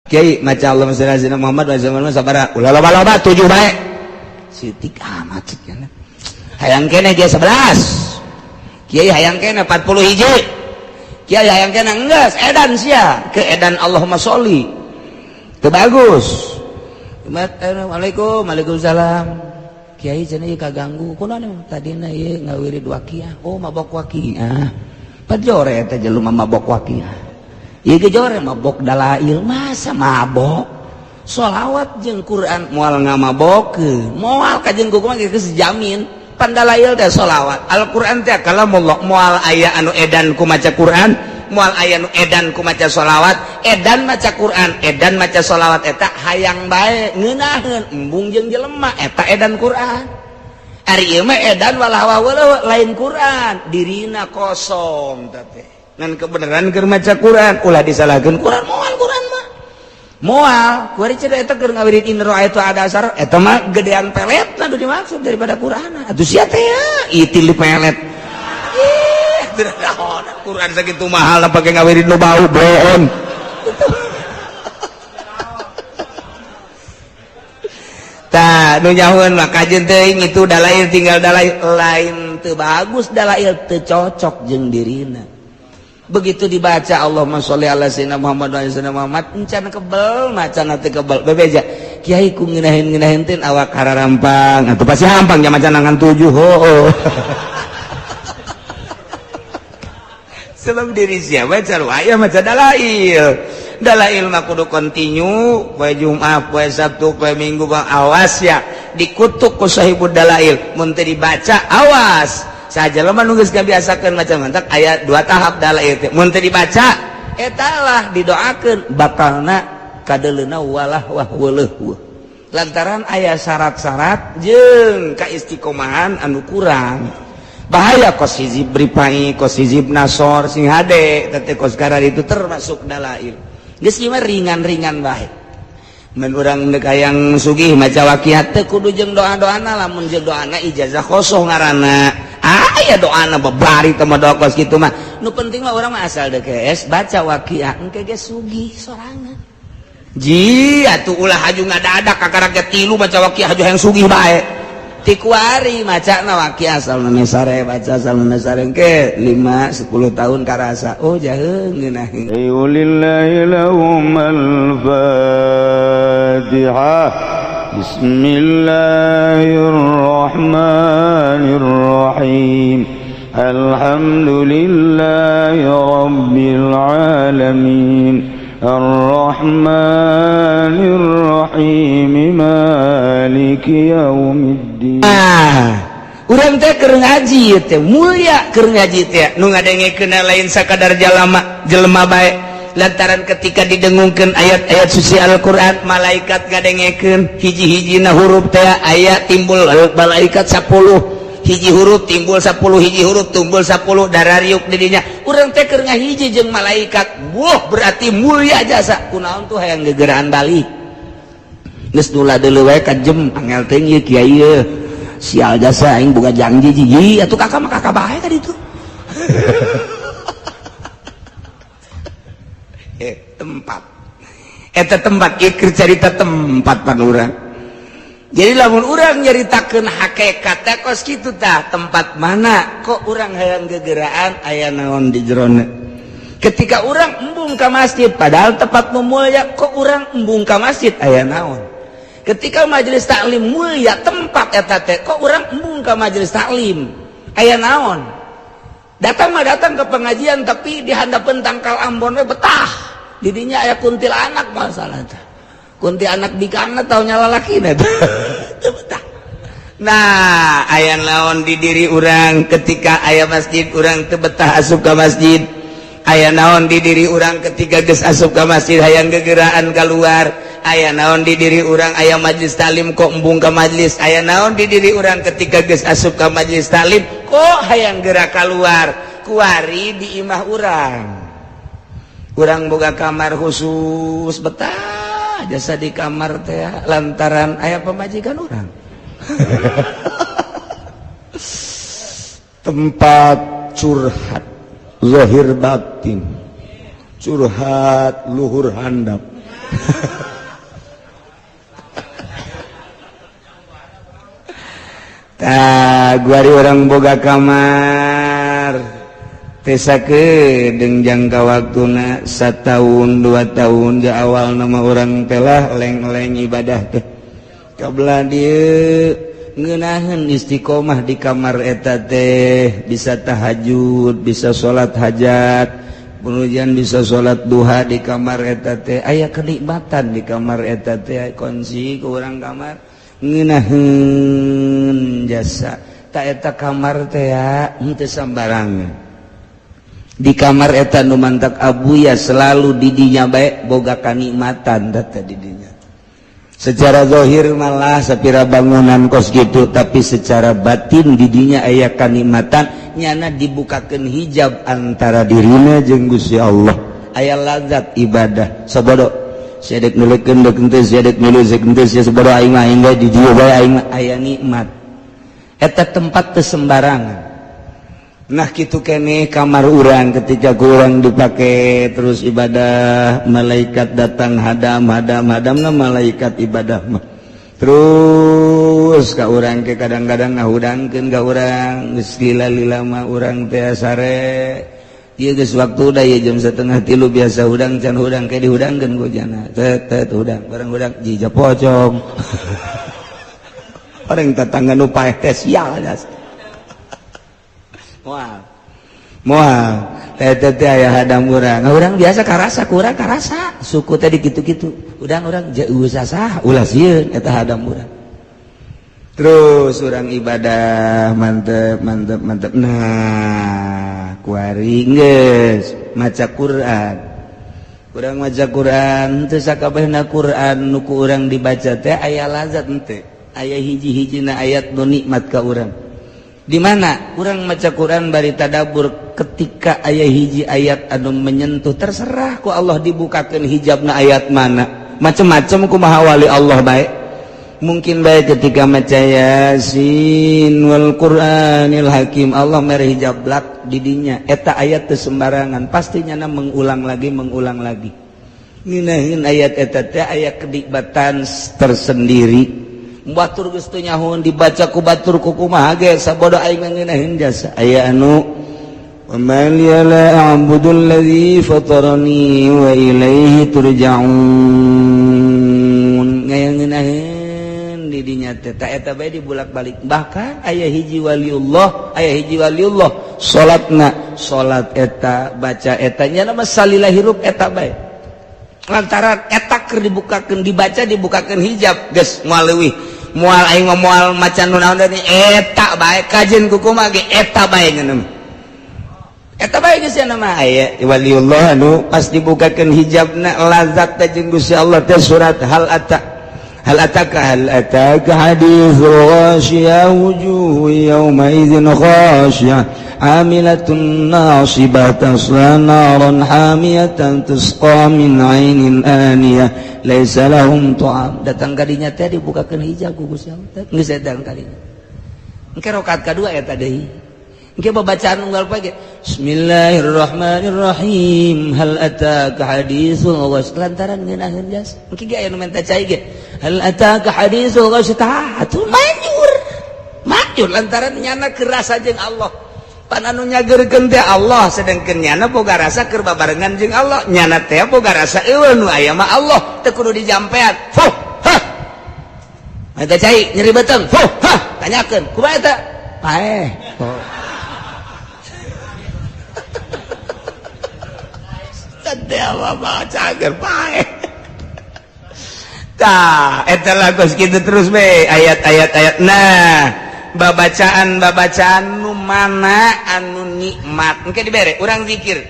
Kiai maca Allahumma sholli ala sayyidina Muhammad wa ala sabaraha ulah loba-loba 7 bae. Sitik amat cik nya. Hayang keneh ge 11. Kiai hayang keneh 40 hiji. Kiai hayang keneh enggeus edan sia ke edan Allahumma sholli. Teu bagus. Assalamualaikum, waalaikumsalam. Kiai cenah ieu kaganggu. Kunaon tadina ieu ngawirid waqiah. Oh mabok waqiah. Pajore eta jelema mabok waqiah. Ieu ge jore mabok dalail, masa mabok? Sholawat jeung Quran moal ngamabokeun, moal kajeun kumaha geus jamin. Pan dalail teh sholawat, Al-Qur'an teh kalamullah, moal aya anu edan ku maca Quran, moal aya nu edan ku maca sholawat, edan maca Quran, edan maca sholawat eta hayang bae ngeunaheun embung jeung jelema eta edan Quran. Ari ieu mah edan walah walah lain Quran, dirina kosong teh. Ngan kebenaran keur maca Quran ulah disalahkeun Quran, moal Quran mah. Moal, kuari cenah eta keur ngawirid in ra'aitu ada asar eta mah gedean peletna nu dimaksud daripada Quran. Atuh sia teh ya, itil di pelet. Ih, Quran sakitu mahal pake ngawirid nu bau bohong. Tah nu nyahueun mah kajeun teuing itu dalail tinggal dalail lain teu bagus dalail teu cocok jeung dirina. Begitu dibaca Allahumma sholli ala sayyidina Muhammad wa ala sayyidina Muhammad encan kebel macana teu kebel bebeja kiai ku ngeunaheun-ngeunaheun teh awak hararampang atuh pasti hampang nya maca nangan 7 hooh. Sebab diri siapa aya maca dalail. Dalail mah kudu kontinu poe Jumat, poe Sabtu, poe Minggu, bang awas ya dikutuk ku sahibud dalail mun teu dibaca awas. Sajelema nu geus kabiasakeun maca mantak aya dua tahap dalail teh mun teu dibaca eta lah didoakeun bakalna kadeleuna walah wah weuleuh lantaran aya syarat-syarat jeung kaistiqomahan anu kurang. Bahaya kos hizib ripai, kos hizib nasor sing hade teh kos karar itu termasuk dalail. Geus ieu mah ringan-ringan bae. Mun urang deuk hayang sugih maca waqiah teh kudu jeung doa-doana, lamun jeung doana ijazah khosoh ngaranna. Aya doana babari teh mah doa kos kitu mah. Nu penting mah urang mah asal deuk geus baca waqiah engke ge sugih sorangan. Ji atuh ulah haju ngadadak kakara ge tilu maca waqiah haju hayang sugih bae. Tikuari macana waqiah asal sare baca asal sare ke 5 10 tahun karasa oh jaheung ngeunaheun. Lillahi lahumul Fatihah. Bismillahirrahmanirrahim. Alhamdulillahi rabbil alamin. Ar-Rahmanir-Rahim Maliki Yaumiddin. Ah, urang teh keur ngaji teh mulia keur ngaji teh nu ngadengekeun lain sakadar jalama jelema bae lantaran ketika didengungkeun ayat-ayat suci Al-Qur'an malaikat ngadengekeun hiji-hijina huruf teh aya timbul malaikat 10 hiji huruf timbul 10 hiji huruf timbul 10 darariuk di dinya urang teh keur ngahiji jeung malaikat buah berarti mulia jasa kunaon tuh hayang gegeraan balik geus nula deuleu wae ka jem angel teh ieu kiai ieu sial jasa aing boga janji jiji atuh kakak mah kakak bae ka ditu. Tempat eta tempat ieu keur carita tempat pan urang. Jadi lamun urang nyaritakeun hakikat teh kos kitu tah tempat mana kok urang hayang gegeraan aya naon di jerona. Ketika urang embung ka masjid padahal tempat mulia kok urang embung ka masjid aya naon. Ketika majelis taklim mulia tempat eta teh kok urang embung ka majelis taklim aya naon. Datang mah datang ke pengajian tapi di handapeun tangkal ambon we betah. Didinya aya kuntilanak masalah teh. Kunti anak bikangna tau nyala lalakina teu betah. Nah, aya naon di diri urang ketika aya masjid urang teu betah asup ka masjid. Aya naon di diri urang ketika geus asup ka masjid hayang gegeraan keluar. Aya naon di diri urang aya majelis taklim kok embung ka majelis. Aya naon di diri urang ketika geus asup ka majelis taklim kok hayang gerak keluar. Kuari di imah urang. Urang boga kamar khusus betah jasa di kamar teh lantaran aya pamajikan urang. Tempat curhat zahir batin, curhat luhur handap. Tah guari orang boga kamar tesa ke jangka waktuna 1 tahun 2 tahun di awal nama orang telah leng-leng ibadah teh kabla dia ngeunaheun istiqomah di kamar eta teh, bisa tahajud, bisa salat hajat, kemudian bisa salat duha di kamar eta teh. Aya kenikmatan di kamar eta teh, kunci ke urang kamar ngeunaheun jasa tak eta kamar teh ya henteu sambarangan. Di kamar eta nu mantak abuya selalu didinya bae boga kanikmatan data didinya. Secara zahir malah sapira bangunan kos gitu, tapi secara batin didinya aya kanikmatan, nyana dibukakeun hijab antara dirina jeung Gusti Allah, aya lazat ibadah. Sabodo sia dek nulekeun dek henteu, sia dek nulis dek henteu, sia sabodo, aing mah aing bae di dieu bae, aing mah aya nikmat eta tempat teu sembarangan. Nah, gitu kene kamar urang ketika kurang dipakai terus ibadah, malaikat datang hadam hadam hadam. Nah, malaikat ibadah mah terus ka urang ke kadang-kadang ngahudangkeun ka urang geus lila-lila mah urang teh sare. Ieu geus waktu da ieu jam 2.30 biasa hudang, can hudang, kayak dihudangkeun ku jana tet tet hudang bareng hudang jija pocong. Orang tetangga nu paeh teh sial jas. Moal moal teh teh teh aya hadam urang. Urang biasa karasa, kurang karasa suku teh dikitu-kitu udang urang jauh sasah ulah sieun eta hadam urang. Terus urang ibadah mantep mantep mantep. Nah, kuari geus maca Quran, urang maca Quran teu sakabehna Quran nu ku urang dibaca teh aya lazat henteu, aya hiji-hijina ayat nu nikmat ka urang. Di mana urang maca Quran bari tadabur, ketika aya hiji ayat anu menyentuh, terserah ku Allah dibukakeun hijabna ayat mana, macem-macem kumaha wali Allah baik. Mungkin baik ketika maca Yasin wal Qur'anil Hakim, Allah mere hijab blak didinya. Eta ayat teu sembarangan, pastinya na mengulang lagi, mengulang lagi ngeunaheun ayat eta teh aya kenikmatan tersendiri. Batur geus teu nyahoeun dibaca ku batur ku kumaha ge sabodo aing ngeunaheun jasa. Aya anu wa ma liya la a'budu alladzi fatarani wa ilaihi turja'un, ngeunaheun di dinya teh ta eta bae dibulak-balik. Bahkan aya hiji waliullah, aya hiji waliullah salatna salat eta baca eta nya nama salila hirup eta bae, lantaran eta keur dibukakeun, dibaca, dibukakeun hijab geus moal leuwih, moal aing mah moal maca nu naon deui, eta bae kajeun ku kumaha ge eta bae ngeuneuh eta bae geus nama. Aya waliullah anu pas dibukakeun hijabna lazat teh jeung Gusti Allah teh surat hal ata, hal ataka, hal ataka haditsul ghasyiyah, wujuhu yawma idzin khasyiyah amilatun nasibah tasla naran hamiyatan tusqa min ainin aniyah laisa lahum ta'am. Datang kadinya teh dibukakeun hijab ku Gusti Allah teh geus datang kadinya. Engke rakaat kadua eta deui, engke babacaan unggal poe Bismillahirrahmanirrahim, hal ataka haditsul ghasy, lantaran ngeunaheun jas. Engke ge aya nu menta cai ge hal ataka haditsul ghasy, tah atuh manjur manjur lantaran nyana kerasa jeung Allah. Pan anu nyageurkeun teh Allah, sedangkeun nyana boga rasa keur babarengan jeung Allah, nyana teh boga rasa eueuh nu aya mah Allah, teu kudu dijampean. Fuh hah, menta cai nyeri beuteung, fuh hah, tanyakeun kumaha eta paeh. Oh. Cager paeh. Tah eta lagu gitu terus be ayat-ayat ayat. Nah, babacaan babacaan nu mana anu nikmat engke dibere urang zikir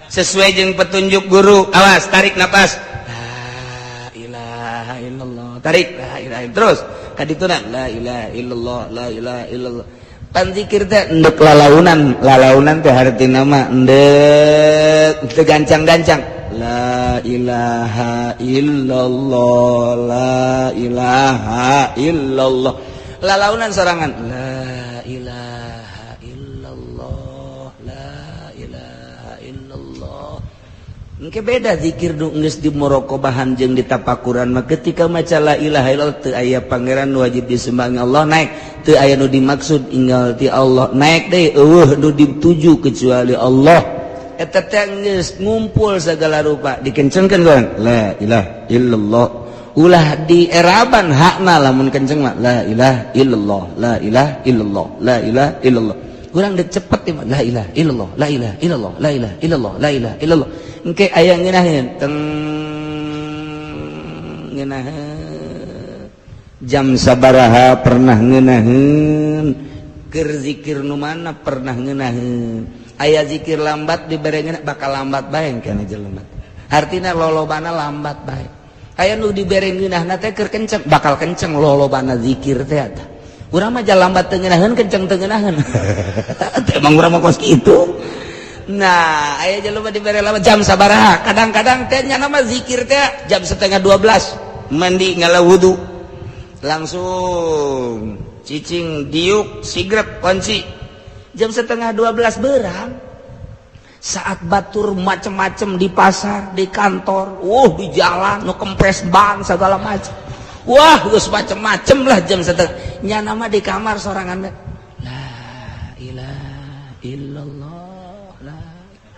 sesuai jeung petunjuk guru. Awas, tarik napas la ilaha illallah, tarik la ilaha, terus kadituna la ilaha illallah, la ilaha illallah. Pan zikir teh endek lalaunan, lalaunan teh hartina mah endek teu gancang-gancang, la ilaha illallah, la ilaha illallah, lalaunan sorangan la ilaha illallah, la ilaha illallah. Engke beda zikir nu geus di muraqabahan jeung di tapakuran mah. Ketika maca la ilaha illallah, teu aya pangeran wajib disembah Allah, naik. Teu aya nu dimaksud inggal ti Allah, naik deui. Euweuh nu dituju kecuali Allah. Eta teh geus ngumpul segala rupa. Dikencengkeun kan la ilaha illallah, ulah dieraban hakna. Lamun kenceng mah la ilaha illallah, la ilaha illallah, la ilaha illallah. Kurang dek cepet ya, la ilaha illallah, la ilaha illallah, la ilaha illallah, la ilaha illallah. Engke aya ngeunaheun teng ngeunaheun jam sabaraha, pernah ngeunaheun keur zikir nu mana, pernah ngeunaheun aya zikir lambat dibere ngeunah, bakal lambat bae kana jelema. Artina lolobana lambat bae. Aya nu dibere ngeunahna teh keur kenceng, bakal kenceng lolobana zikir teh. Eta urang mah lambat teu ngeunaheun, kenceng teu ngeunaheun. Emang urang mah kos kitu. Nah, aya jelema dibere lama jam sabaraha. Kadang-kadang teh nya nama zikir teh jam 11.30, mandi, ngala wudu, langsung cicing, diuk sigrep kunci jam 11.30 berang, saat batur macem-macem di pasar, di kantor, di jalan nu kempes ban segala macem. Wah, geus macem-macem lah. Jam setengah nya nama di kamar sorangan, la ilaha illallah, la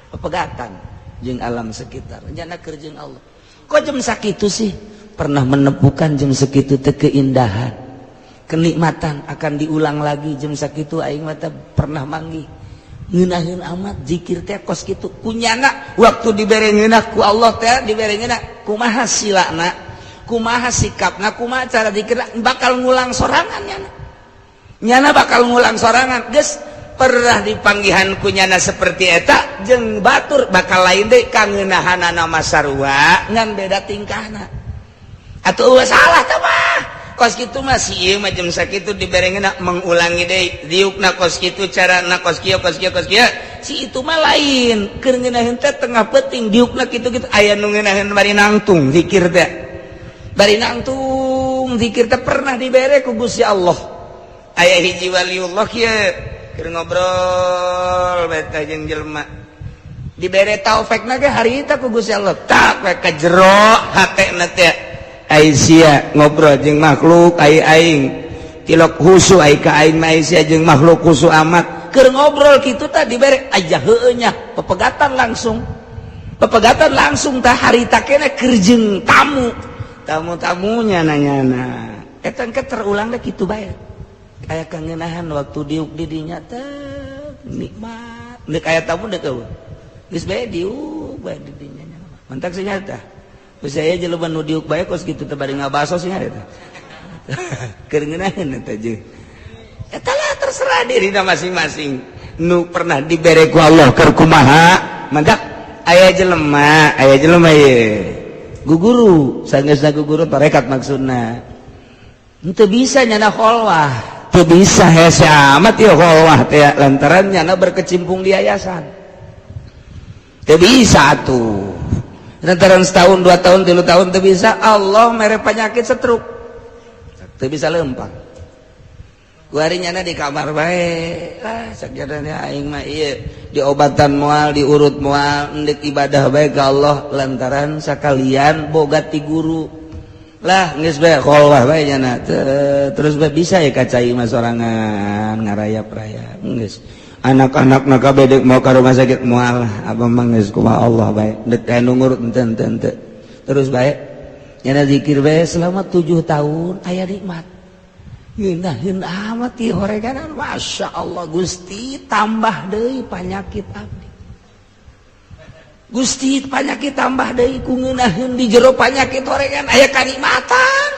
pepegatan jeung alam sekitar, nyana keur jeung Allah. Kok jam sakitu sih pernah menemukan jam segitu teh keindahan, kenikmatan akan diulang lagi jam sakitu. Aing mah pernah manggih ngeunaheun amat zikir teh kos kitu kunyana. Waktu dibere ngeunah ku Allah teh, dibere ngeunah, kumaha silana, kumaha sikapna, kumaha cara zikir, bakal ngulang sorangan nyana. Nyana bakal ngulang sorangan. Geus pernah dipanggihan kunyana seperti eta jeung batur, bakal lain deui kangeunahanana mah, sarua ngan beda tingkahna. Atuh eueuh salah teh mah. Kos kitu mah si ieu mah jam sakitu dibere ngeunah, mengulangi deui diukna kos kitu, carana kos kieu, kos kieu, kos kieu. Si itu mah lain, keur ngeunaheun teh tengah peuting diukna kitu-kitu. Aya nu ngeunaheun bari nangtung zikir teh, bari nangtung zikir teh. Pernah dibere ku Gusti Allah. Aya hiji waliullah kieu keur ngobrol beta jeung jelema, dibere taufik ge harita ku Gusti Allah, tak we ka jero hatena teh, ai sia ngobrol jeung makhluk, ai aing tilok husu, ai ka aing mah sia jeung makhluk husu amat. Keur ngobrol kitu tah dibere aja, heueuh nya, pepegatan langsung, pepegatan langsung tah. Harita keneh keur jeung tamu, tamu-tamunya nanya. Nah, eta engke terulang deh kitu bae. Aya kangenahan waktu diuk di dinya teh nikmat. Deuk aya tamu, deuk eueuh, geus bae diuk bae di dinya. Mantak sih nyata. Geus aya jelema nu diuk bae kos kitu teh bari ngabaso sih eta. Keur ngeunaheun eta jeung eta lah, terserah dirina masing-masing nu pernah dibere ku Allah keur kumaha. Mantak aya jelema, aya jelema ye guguru, sanggeusna guguru tarekat, maksudna henteu bisa nyana kholwah, teu bisa, hese amat ya kholwah teh, lantaran nyana berkecimpung di yayasan. Teu bisa tuh, lantaran setahun, 2 tahun, 3 tahun teu bisa. Allah mere penyakit stroke, teu bisa lempang. Kuari nyana di kamar bae lah. Sakjadana aing mah ieu diobatan moal, diurut moal, endek ibadah bae ka Allah, lantaran sakalian boga ti guru lah. Geus bae kholwah bae nyana, terus bae bisa ya ka cai mah sorangan ngarayap-rayap. Geus anak-anak na kabeh deuk mau ka rumah sakit, moal, abah mah geus kumaha Allah bae, deuk aya nu ngurut henteu henteu henteu. Terus bae nyana zikir bae selama 7 tahun, aya nikmat, ngeunaheun amat ieu horeganan. Masya Allah, Gusti, tambah deui panyakit abdi. Gusti, panyakit tambah deui. Ku ngeunaheun di jero panyakit horegan aya kanikmatan,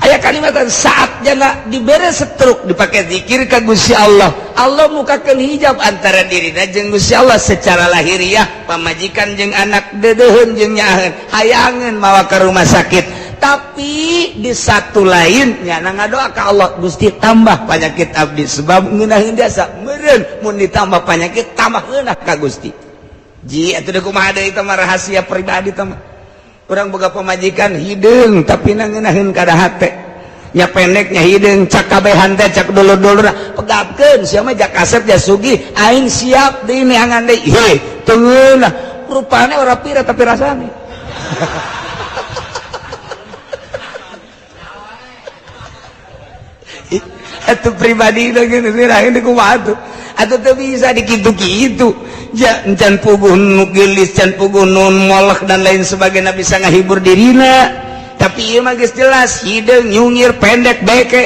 aya kanikmatan. Saat jana dibere stroke, dipakai zikir ka Gusti Allah, Allah mukakeun hijab antara dirina jeung Gusti Allah. Secara lahiriah pamajikan jeung anak deudeuheun jeung nyaaheun, hayangeun mawa ke rumah sakit, tapi di satu lain nyana ngadoa ka Allah, Gusti, tambah penyakit abdi, sebab ngeunaheun jasa meureun mun ditambah penyakit tambah ngeunah ka Gusti. Ji atuh kumaha deui, itu mah rahasia pribadi. Teh mah urang boga pamajikan hideung, tapi na ngeunaheun kada hate nya, pendeknya hideung, cak kabehan teh, cak dulur-dulur, pegapkeun sia mah, jak kasep, ja sugih, aing siap deui neangan deui. Hei, teu ngeunah. Rupane ora pira tapi rasane. Atuh pribadi geus sirahin kumaha atuh. Atuh teu bisa dikitu-kitu. Can puguh nu geulis, can puguh nu molek dan lain sebagainya bisa ngahibur dirina. Tapi ieu mah geus jelas hideung nyungir pendek beke.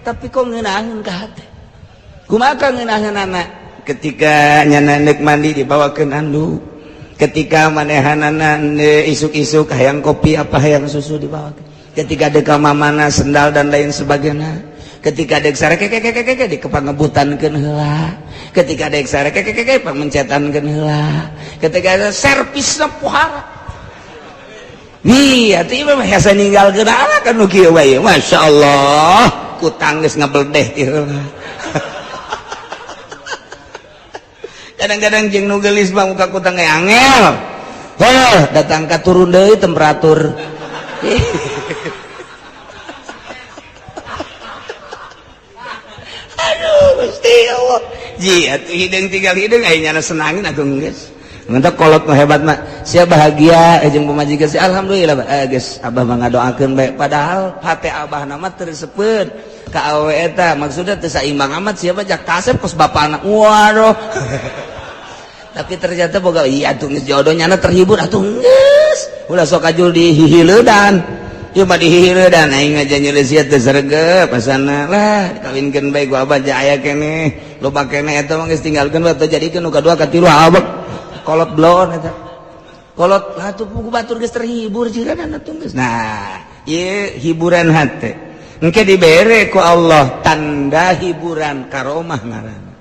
Tapi kok ngeunaheun ka hate. Kumaha ngeunaheunana? Ketika nyana neuk mandi dibawakeun anduk. Ketika manehanana isuk-isuk hayang kopi apa hayang susu dibawakeun. Ketika deka mamana sendal dan lain sebagainya. Ketika dek sare keke di kepangebutankeun heula. Ketika dek sare keke pamencetankeun heula. Ketika ada servisna pohara. Nih, atuh ieu mah hese ninggalkeun anak kan nu kieu bae. Masyaallah, kutang geus ngabeldeh ti heula. Kadang-kadang jeung nu geulis mah muka kutang ge angel. Heuh, datang ka turun deui temperatur. Aduh, Gusti Allah. Ji, atuh hideung tinggal hideung aya nyana senangin atuh geus. Mantap kolot mah hebat mah. Sia bahagia jeung pamajikan sia alhamdulillah geus abah mah ngadoakeun bae padahal hate abah na mah teu resepeun ka awewe eta maksudna teu saimbang amat sia mah jak kasep kos bapana. Waduh. Tapi ternyata boga iya atuh geus jodoh nyana terhibur atuh geus. Ulah sok kajul dihihileudan. Ieu mah dihihileudan aing aja nyeuleus sia teu sregep asana lah dikawinkeun bae ku abah ja aya keneh. Loba keneh eta mah geus tinggalkeun bae teu jadikeun nu kadua katilu abek. Kolot blon eta. Kolot lah tuh pugu batur geus terhibur jiran atuh geus. Nah, ieu hiburan hate. Engke dibere ku Allah tanda hiburan karomah ngaranna.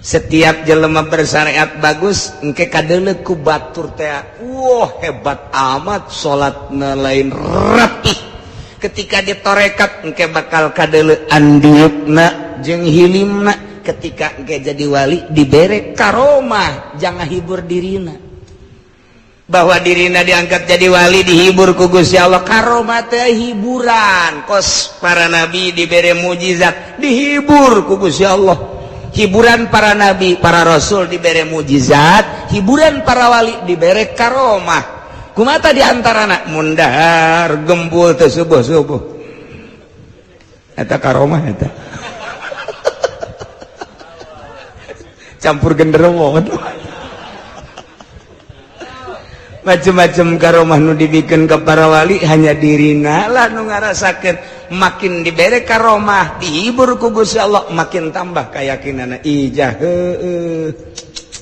Setiap jelema bersyariat bagus engke kadeuleu ku batur teh. Wah, hebat amat salatna lain rapih. Ketika ditorekat engke bakal kadeuleu andiukna jeung hilimna. Ketika engke jadi wali dibere karomah jangan hibur dirina. Bahwa dirina diangkat jadi wali dihibur ku Gusti Allah. Karomah teh hiburan. Kos para nabi dibere mujizat dihibur ku Gusti Allah. Hiburan para nabi, para rasul dibere mujizat, hiburan para wali dibere karomah. Kumata di antarana mundahar gembul teh subuh-subuh. Eta karomah eta. Campur genderuwo macem-macem karomah nu dibikin ke para wali hanya dirina lah nu ngarasakeun. Makin dibere karomah dihibur ku Gusti Allah makin tambah keyakinanna. Ijah heueuh,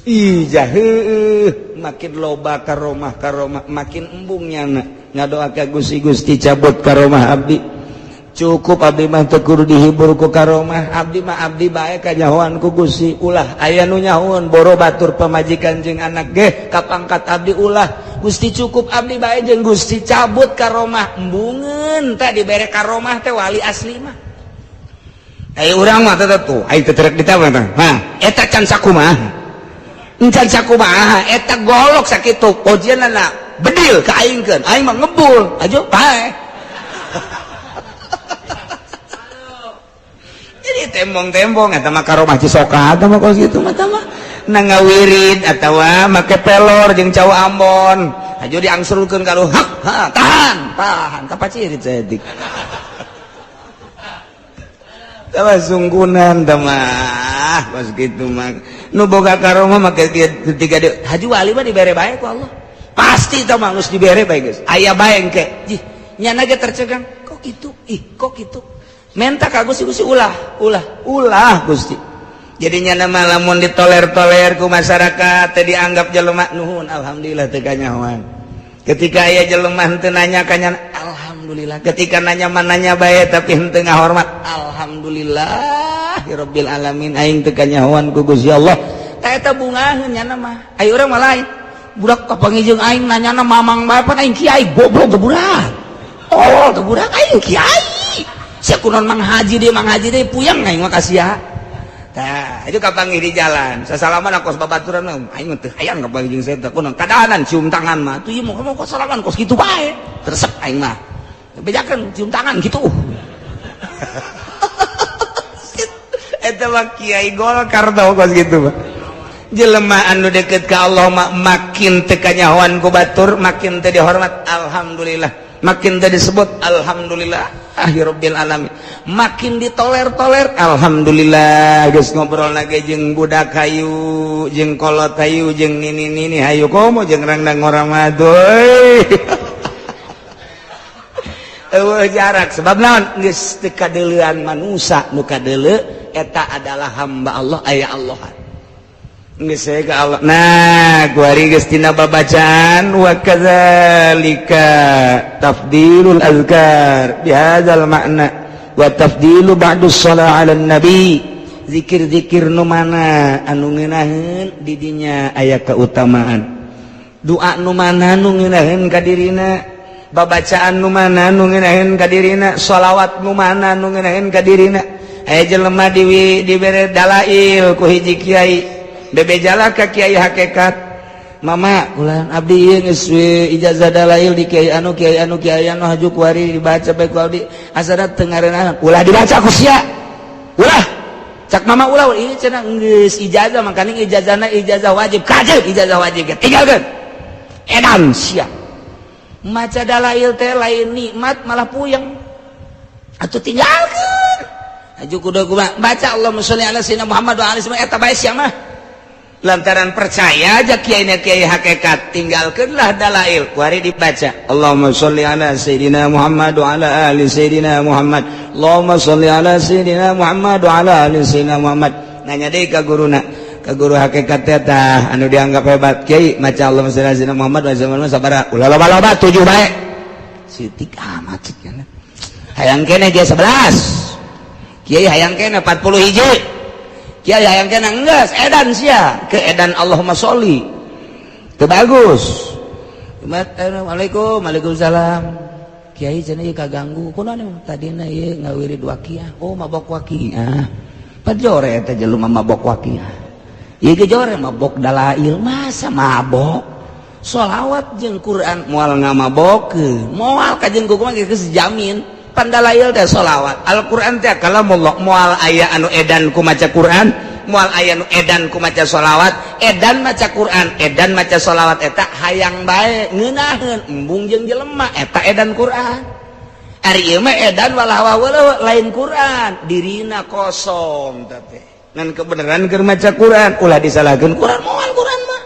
ijah heueuh, makin loba karomah karomah makin embung nyana ngadoa ka Gusti, Gusti cabut karomah abdi. Cukup abdi mah teu kudu dihibur ku karomah, abdi mah abdi bae kanyahoan ku Gusti. Ulah aya nu nyahoan boro batur pamajikan jeung anak ge kapangkat abdi ulah. Gusti cukup abdi bae jeung Gusti cabut karomah. Embungeun teh dibere karomah teh wali asli mah. Ai urang mah teh tuh, ai teu terek ditambah teh. Hah, eta can sakumaha. Encan sakumaha eta golok sakitu ojeunana bedil ka aingkeun, aing mah ngebul, ajo pae. Jadi tembong-tembong eta mah karomah Cisoka eta mah kos kitu mah tah mah na ngawirid atawa make pelor jeung cau Ambon aja diangsurkeun ka lu hak ha tahan tahan kapacirit saeutik tah mah sunggunan tah mah kos kitu mah nu boga karomah make ketika di haji wali mah dibere bae ku Allah pasti tah mah geus dibere bae geus aya bae engke jih nyana ge tercegang kok kitu ih kok kitu menta ka Gusti, Gusti ulah ulah ulah Gusti. Jadinya nama lamun ditoler-toler ku masyarakat teh dianggap jelema nuhun alhamdulillah teu kanyahoan. Ketika aya jelema henteu nanya ka nyana alhamdulillah. Ketika nanya mah nanya bae tapi henteu ngahormat alhamdulillah rabbil alamin aing teu kanyahoan ku Gusti Allah. Tah eta bungaheun nyana mah. Aya urang mah lain. Budak kapanggih jeung aing nanyana mamang bae pan aing kiai goblok teu budak. Tolol teu budak aing kiai. Sia kunaon mang haji deui puyeng aing mah ka sia. Tah, itu kapanggih di jalan. Sasalaman kos babaturan aing mah teu hayang kapanggih jeung saya teh kunaon kadahanan cium tangan mah. Tuh ieu mah kos salaman kos kitu bae. Resep aing mah. Bejakeun cium tangan kitu. Eta mah kiai Golkar tau kos kitu mah. Jelema anu deket ka Allah makin teu kanyahoan ku batur, makin teu dihormat, alhamdulillah. Makin teu disebut, alhamdulillah. Rabbil alamin. Makin ditoler-toler, alhamdulillah. Geus ngobrol lagi jeung budak hayu, jeung kolot hayu, jeung nini-nini hayu, komo jeung rangdang orang madoy. Eueuh jarak sebab naon geus teu kadeuleuan manusa, nu kadeuleu eta adalah hamba Allah, aya Allah. Geus ka Allah. Nah, kuari geus tina babacaan wa kadzalika tafdilul azkar bihadzal makna wa tafdilu ba'du shalah 'ala nabi. Zikir-zikir nu mana anu ngeunaheun di dinya aya keutamaan. Doa nu mana nu ngeunaheun ka dirina, babacaan nu mana nu ngeunaheun ka dirina, sholawat nu mana nu ngeunaheun ka dirina. Aya jelema dibere dalail ku hiji kiai, bebejala ka kiai hakikat, mama ulah abdi ieu geus ijazah dalail di kiai anu kiai anu kiai anu haju kuari dibaca bae ku abdi, asana teu ngareunah ulah dibaca ku sia, ulah cak mama ulah ini cenah geus ijazah, makaning ijazahna ijazah wajib, kajeun ijazah wajib tinggalkeun edan sia. Maca dalail teh lain nikmat malah puyeng atuh tinggalkeun haju kudu kumaha baca Allahumma sholli ala sayyidina Muhammad wa alihi eta bae sia mah. Lantaran percaya aja kiai kiai hakikat, tinggalkanlah dalail kuari dibaca Allahumma sholli ala sayyidina Muhammad wa ala ali sayyidina Muhammad, Allahumma sholli ala sayyidina Muhammad wa ala ali sayyidina Muhammad. Nanya deui ka guruna, ka guru hakikat teh anu dianggap hebat, kiai maca Allahumma sholli ala sayyidina Muhammad wa ala sabara ulah loba-loba 7 bae sitik amat cenah hayang keneh ge 11 kiai, hayang keneh 40 hiji kiai, hayang keneh enggeus edan sia ke edan Allahumma sholli teu bagus. Assalamualaikum, waalaikumsalam kiai, cenah ieu kaganggu kunaon tadina ieu ngawirid waqiah, oh mabok waqiah pajore eta jelema mabok waqiah ieu ge jore mabok dalail, masa mabok sholawat jeung Quran moal ngamabokeun, moal kajeun kumaha geus jamin. Pandalail teh sholawat Al-Quran teh kalamullah, moal aya anu edan ku maca Quran, moal aya anu edan ku maca sholawat. Edan maca Quran, edan maca sholawat eta hayang bae ngeunaheun embung jeung jelema eta edan Quran. Ari ieu mah edan walah walah lain Quran, dirina kosong teh ngan kebenaran keur maca Quran ulah disalahkeun Quran, moal Quran mah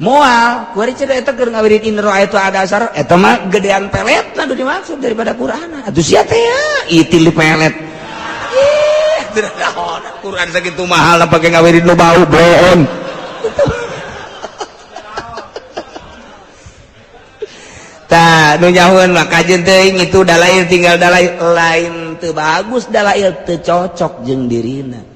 moal kuari cenah eta keur ngawirid in ra'aitu ada asar eta mah gedean peletna nu dimaksud daripada Quran atuh sia teh ya itil di pelet ih teu naon Quran sakitu mahal pake ngawirid nu bau bohong. Tah nu nyahueun mah kajeun teuing itu dalail tinggal dalail lain teu bagus dalail teu cocok jeung dirina.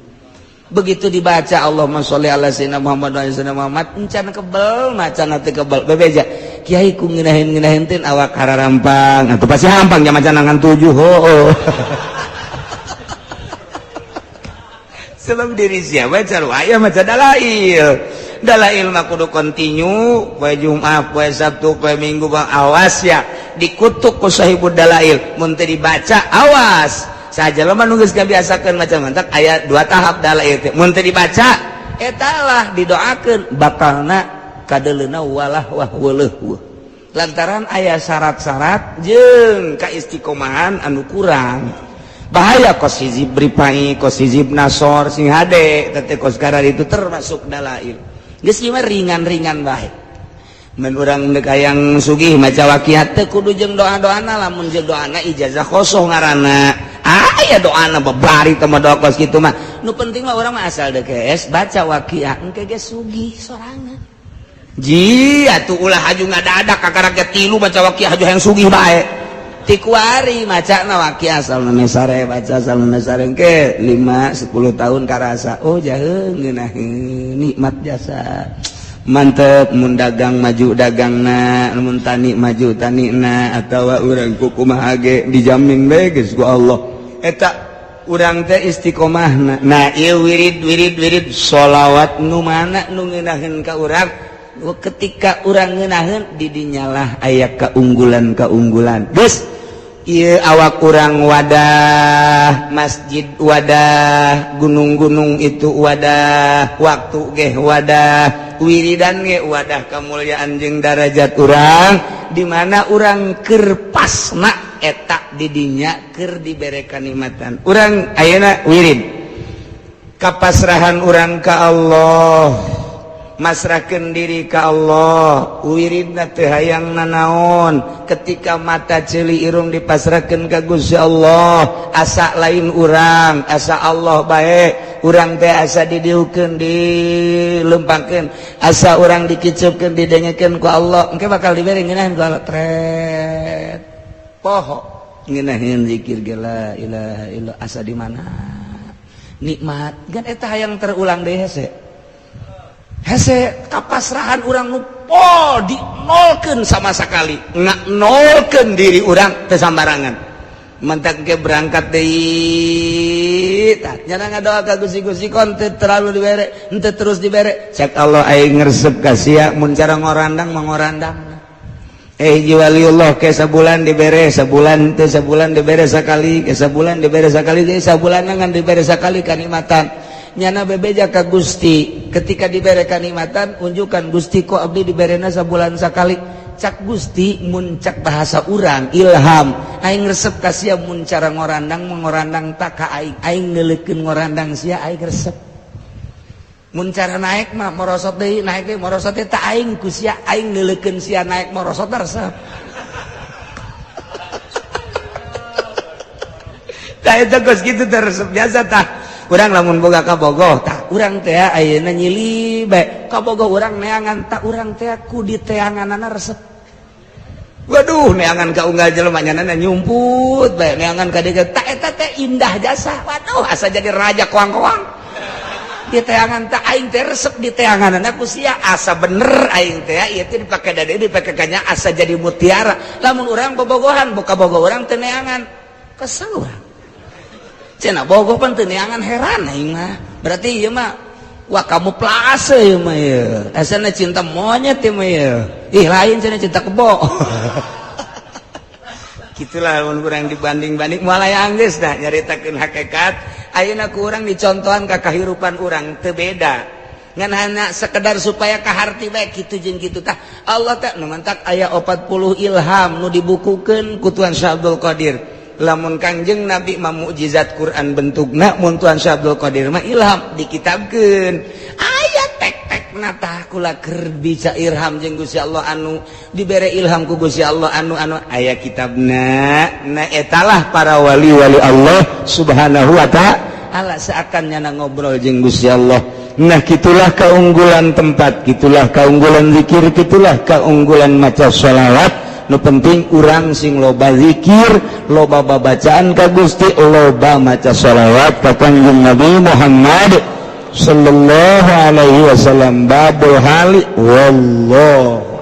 Begitu dibaca Allahumma sholli ala sayyidina Muhammad wa ala sayyidina Muhammad encan kebel macana teu kebel bebeja kiai ku ngeunaheun-ngeunaheun teh awak hararampang atuh pasti hampang nya maca ngan 7 hooh. Sebab diri siapa aya maca dalail, dalail mah kudu kontinu poe Jumat poe Sabtu poe Minggu bang awas ya dikutuk ku sahibud dalail mun teu dibaca awas. Saja jelema nu geus kabiasakeun maca mantak aya 2 tahap dalail teh mun teu dibaca eta lah didoakeun bakalna kadeuleuna walah wah weuleuh lantaran aya syarat-syarat jeung kaistiqomahan anu kurang. Bahaya kos hizib ripai kos hizib nasor sing hade teh kos karar itu termasuk dalail geus ieu mah ringan-ringan bae. Mun urang deuk hayang sugih maca waqiah teh kudu jeung doa-doana, lamun jeung doana ijazah khosoh ngaranna aya doana babari teh mah doa kos kitu mah nu penting mah urang mah asal deuk geus baca waqiah engke ge sugih sorangan. Ji atuh ulah haju ngadadak kakara ge 3 maca waqiah haju hayang sugih bae ti kuari macana waqiah asal sare baca asal sare engke 5 10 tahun karasa oh jaheung ngeunaheun nikmat jasa mantep mun dagang maju dagangna mun tani maju tanina atawa urang kumaha ge dijamin bae geus ku Allah eta urang teh istiqomahna. Nah ieu wirid wirid wirid sholawat nu mana nu ngeunaheun ka urang ketika urang ngeunaheun di dinyalah aya keunggulan-keunggulan geus Ieu awak urang wadah, masjid wadah, gunung-gunung itu wadah, waktu ge wadah, wiridan ge wadah kemuliaan jeung darajat urang, di mana urang keur pasna eta didinya keur dibere kanikmatan. Urang ayeuna wirid kapasrahan urang ka Allah, masrahkeun diri ka Allah, wiridna teu hayang nanaon. Ketika mata, ceuli, irung dipasrahkeun ka Gusti Allah, asa lain urang, asa Allah bae. Urang teh asa didiukeun, dilempangkeun, asa urang dikiceupkeun, didengekeun ku Allah. Engke bakal dibere ngeunaheun ku Allah, tret poho ngeunaheun zikir ge, la ilaha illallah, asa di mana nikmat kan eta hayang terulang deui. Hese hese kapasrahan urang nu pol, dinolkeun sama sekali, nolkeun diri urang teu sambarangan. Mentak ke berangkat deui, tah nyana ngadoa ka Gusti, Gusti, kon teu terlalu dibere, henteu terus dibere. Cek Allah, aing ngresep ka sia mun cara ngorandang mangorandang. Hiji waliullah ke sabulan dibere, sabulan teu, sabulan dibere sakali, ke sabulan dibere sakali, sabulan ngan dibere sakali kanikmatan. Nyana bebeja ka Gusti ketika dibere kanikmatan, unjukan, "Gusti, kok abdi diberena sabulan sakali?" Cak Gusti, mun cak bahasa urang ilham, "Aing resep ka sia mun cara ngorandang mengorandang tak ka aing. Aing neuleukeun ngorandang sia, aing resep. Mun cara naik mah merosot deui, naik deui, merosot deui, tak aing ku sia, aing neuleukeun sia naik merosot resep." Tah, eta geus kitu teh resep biasa. Tah, urang lamun boga kabogoh, tah urang teh ayeuna nyili bae kabogoh urang neangan, tak urang teh ku diteanganana resep. Waduh, neangan ka unggal jelema, nyana nyumput bae neangan ka dieu, tak eta teh indah jasa. Waduh, asa jadi raja koang-koang di teangan. Tak aing teh resep di teangan ku sia, asa bener aing teh ieu teh dipake dade, dipake kanya, asa jadi mutiara. Lamun urang bobogohan, boga bogo urang teu neangan, kesel urang. Cenah bogoh pan teu neangan, heran aing mah. Berarti ieu mah, wah, kamu plase ieu mah, ieu asana cinta monyet ieu mah ieu. Ih, lain cenah, cinta kebo. Gitulah mun urang dibanding-banding moal aya geus. Dah nyaritakeun hakikat ayeuna ku urang dicontohan ka kahirupan urang teu beda, ngan hanya sekedar supaya kaharti bae kitu jeung kitu. Tah, Allah teh nu mantak aya 40 ilham nu dibukukeun ku Tuan Syekh Abdul Qadir. Lamun Kangjeng Nabi mah mukjizat Quran bentukna, mun Tuan Syekh Abdul Qadir mah ilham dikitabkeun, aya tek-tekna. Tah, kula keur bisa ilham jeung Gusti Allah, anu dibere ilham ku Gusti Allah, anu anu aya kitabna. Nah, etalah para wali-wali Allah Subhanahu wa Ta'ala, seakan nyana ngobrol jeung Gusti Allah. Nah, gitulah keunggulan tempat, gitulah keunggulan zikir, gitulah keunggulan maca sholawat. Nu penting urang sing loba zikir, loba babacaan ka Gusti, loba maca sholawat ka Kangjeng Nabi Muhammad sallallahu alaihi wasallam. Babul hali, wallahu.